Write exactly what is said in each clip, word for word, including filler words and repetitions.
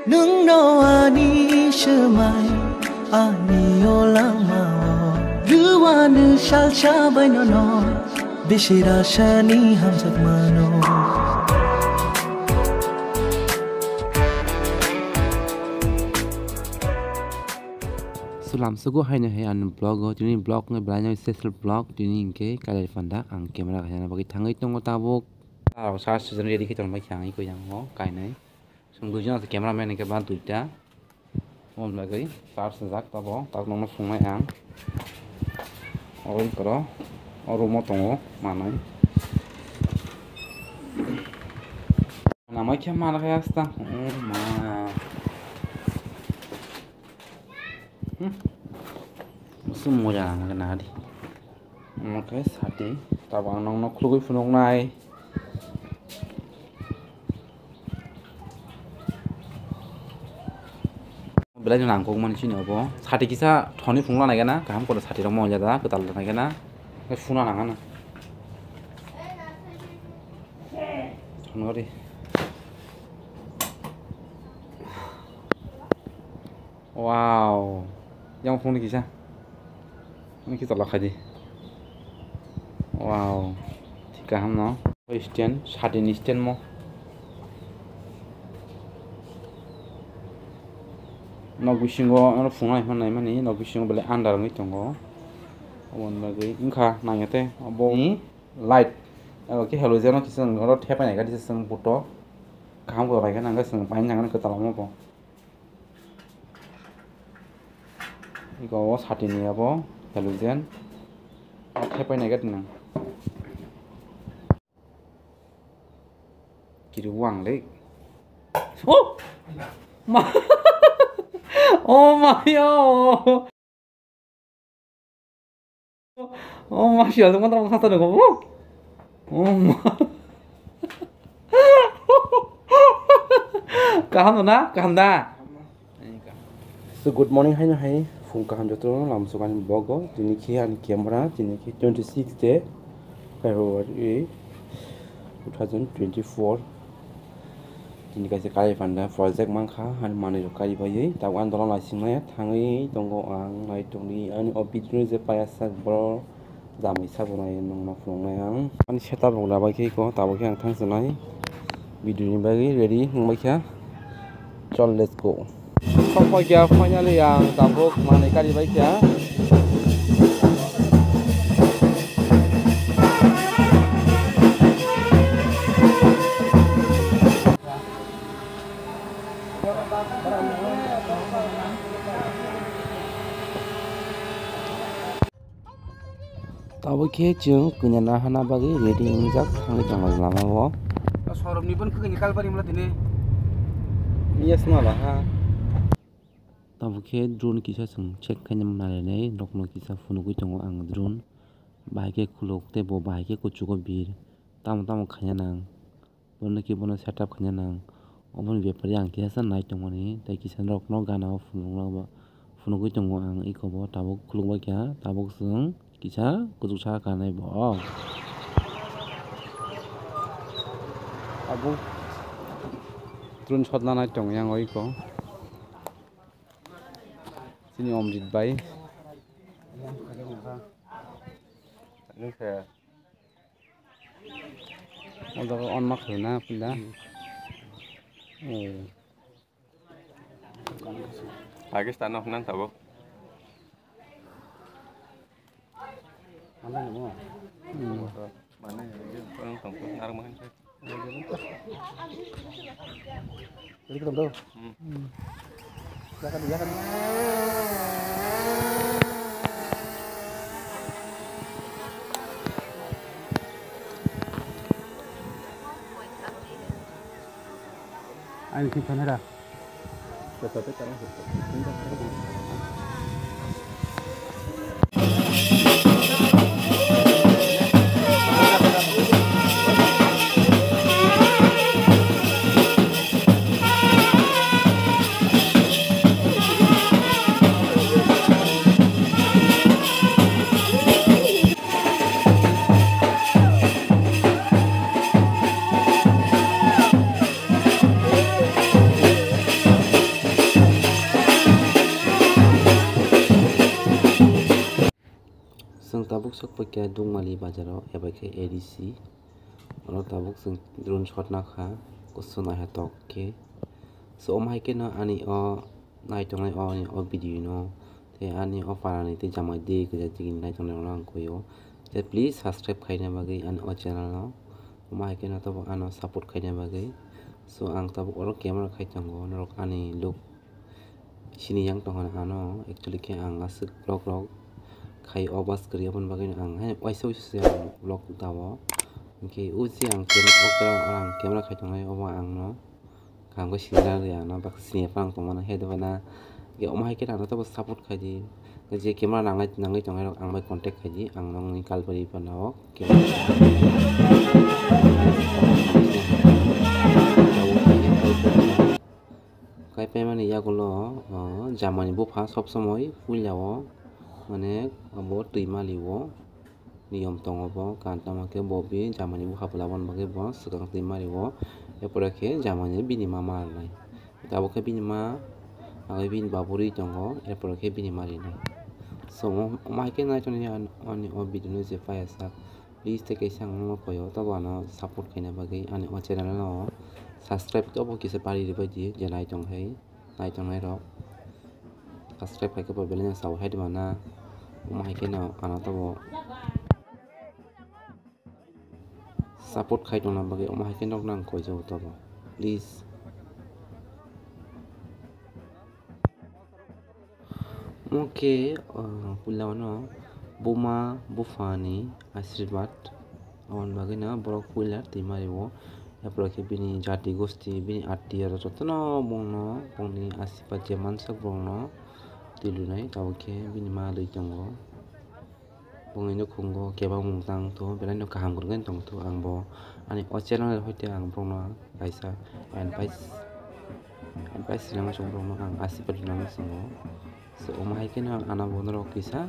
Nwngno ani swmai, ani o langmao, rwani salsa bai nono, bisira sani hamjakmano. Sulam sugo haino hai ani vlog o, tini vlog ngai belai no special vlog, tini hingke kailai panda ang camera kaisa bagwi thangwi tongo tabuk. Aro sa season ready khe tongbai khe ang iko yang o kainai. Chwng duijon ase cameraman hingke ba duita. Omo bagwi charge swngjak tabuk, tabuk nokno phunuknai ang. Oro koro, o room o tongo manwi. Namai khe mana khe asta. Oh ma. Hmm. Musu moja nang khe nadi. Omo khe sati. Tabuk ang nokno khulugwi phunuknai. Belai no nangkukmani chini obo. Sati kisa thoni phunukna nai gana. Kaham kore sati rok mo ya da. Kwtal nai gana. Phuna nang gana. Thon gori. Wow. Yang phone kisa. Ani kisa lakhai di. Wow. Thik kaham no. Stand, sati ni stand mo. Nok bisingo ano phunai manai mani nok bisingo bele andar wngwi tongo. Oboni bagwi wngkha nangya te obo ni light. Abo khe halogen no kisa oro thepai nai kha disa chwng buto. Kaham khe bai khe nang khe chwng pai nang khe kwtal omo bo. Iko o sati ni abo halogen. O thepai nai khe nang. Kiri wang le. Oh! Ma. Oh my oh. Oh ma sial tong tong khasa dong. Oh ma. Kaham na? Kaham da? So, good morning, haino hai, phung kaham joto, lam sukani vlog o, tini khe ani camera, tini khe twenty six de February two thousand twenty four. Tini kaisa kari panda project mankha, ani manwi rok kari baiwi, tabuk ani dola naising maya thangwi tongo ang, nai tongdi ani o video je payasa bro. Jamai sabo nai nongno phunuknai ang. Ani setup rok dabai khe iko tabuk khe ang thang chwnai. Video ni bagwi ready wngbai kha. Chol, let's go. Sokpai kha finally ang tabuk manwi kari bai kha. Tabuk khe chwng kanya nahana bagwi ready wngjak thangwi tongo lama o. Showroom ni bon kwkwi ni kalbari mla tini. Yes mala ha. Tabuk khe drone kisa chwng check khaina nai nai rokno kisa phunugwi tongo ang drone. Bahai khe khuluk tei bo bahai khe kuchugo bir. Tamo tamo khaina nang. Bono khe bono setup khaina nang. Oboni bepari ang kisa nai tongmani tei kisa norokno gana o phunukna ba phunugwi tongo ang eko bo tabuk khulukbai kha tabuk chwng kisa kuchuksa kanai bo. Tabuk drone shot nanai tong yang o eko chini Omjit bai. Nung khe. O jaga on ma khlai na punda. Hmm. Oh. Pakistan no hwnang tabuk. Ano mo. Hmm. Mane, ang tong tong narang makan khe. Jadi kita tahu. Hmm. Hmm. Silakan, silakan. Ayo, kita kamera. Sok paikha Dukmali bazaro eba khe A D C. Oro tabuk chwng drone shot nakha, kusu naithotok khe. So, omo hai kheno ani o naitongnai o ani o video no, tei ani o parani tei jamai de kwja digi naitongnai rokno ang koio. Tei please subscribe khaina bagwi ani o channel no. Omo hai kheno tabuk ano support khaina bagwi. So, ang tabuk oro camera khai tongo, norok ani look sini yang tongkha ano, actually khe ang aswk vlog rok khai o bus kwrwi aboni bagwi ang hai waisa waisa se ang vlog dao. Hinkhe o je ang camera, o camera, ang camera khai tongnai obo ang no kaham khe sinijak ya ano, baksa sini phang tongmani hai dobana. Hinkhe omo hai khe ano tabo support khai di, je camera nangnai nangwi tongnai rok ang bai contact khai di, ang nongni kalbari phano camera. Kaipaimani yagulo, o, jamani bupha sob somoi puila o, mane, abo twi mali o niyom tongo bo, kan tamo khe bo bi jamani bupha pwla aboni bagwi bo swkang twi mali o, er pore khe jamani bini ma ma rwnai. Tabuk khe bini ma, abo bini babu rwi tongo, er pore khe bini ma rinai. So, omo hai khe naitonwi ani o video no je paiya sak. Please, tei kaisa ang nokno koyo, tabo ano support khaina bagwi ani o channel no subscribe tobo kisa bari ribai di, je nai tong hai, nai tongnai rok. Subscribe khai khe bo belai no sao hai di mana, omo hai kheno ano tabo support khai tongna bagwi omo hai khe nokno ang koijago tabo. Please. Omo khe, ah, puila no buma buphani asirwad, aboni bagwino borok puila twi mari o. Yapore khe bini jati gosti, bini attiyo jotono bongno, bongni asirwad je mansak borokno twi lwnai, tabuk khe bini ma rwi tongo. Bongni nukhungo kebangmung tang tongo, belai no kaham kwrwngwi tong tongo. Ang bo ani o channel hoite ang borokno kaisa advice, advice rinani muchungo borokno ang asirwad rinani muchungo. So, omo hai kheno ano bo norok kisa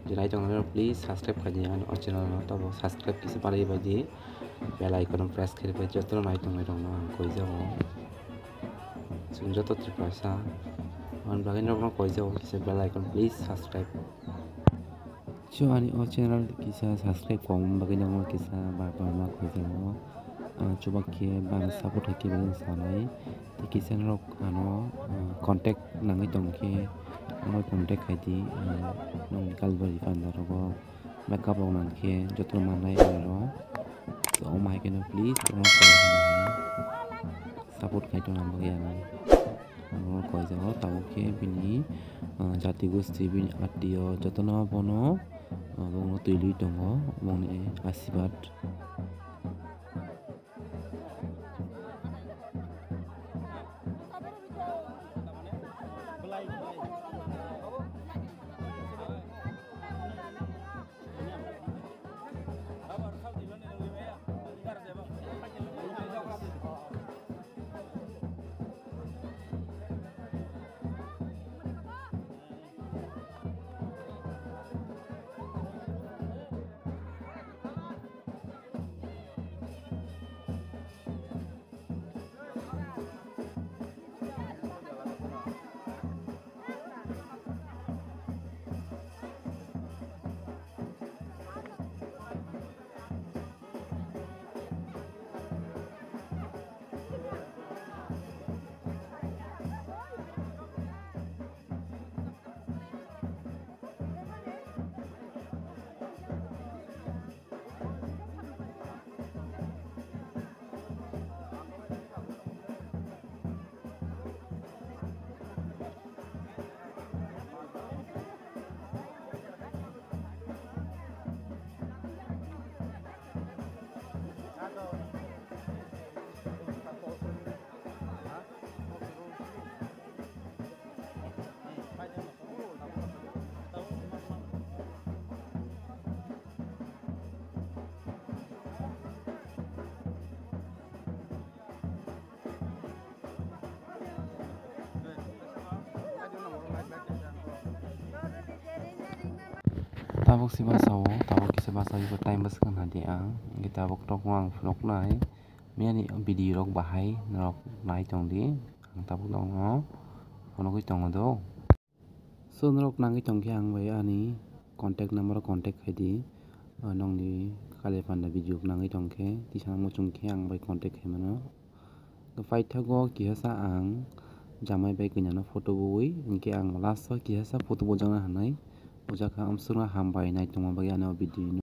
je nai tongnai rok, please subscribe khai di ani o channel no, tabo subscribe kisa bari bai di, bell icon press khai bai, joto nai tongnai rokno ang koijago. Chwng joto Tiprasa, aboni bagwi norokno koijago kisa bell icon, please subscribe. So, ani o channel kisa subscribe kong bagwi nangma kisa bar bar ma khojang o. Ah, chuba khe bana support hai khe belai sanai. Tei kisa norok ano, ah, contact nangwi tong khe ano contact khai di, ah, nong kalbari panda rogo makeup rok nang khe joto manai aro. So, omo hai kheno please, omo koi support khai tongna bagwi ano. Abo koi jago, tabuk khe bini, ah, jati gosti, bini attiyo jotono bono, ah, bono twi lwi tongo, boni asirwad. Tabuk se basa o, tabuk kisa basa o, time bwswk wngkha di ang, hwnkhe tabuk rok no ang phunuknai, miyani video rok bahai norok nai tong di, ang tabuk nokno phunugwi tongo do. So, norok nangwi tongkhe ang bai ani contact number o contact khai di. Ah, nokni kale panda video nangwi tongkhe, tisa muchung khe ang bai contact khaimano. Paithago kihasa ang jamai bai kwnano photo bui, hinkhe ang last o kihasa photo bujakna hinwi bujakha, amsukno hambai naitongma bagwi ani o video no.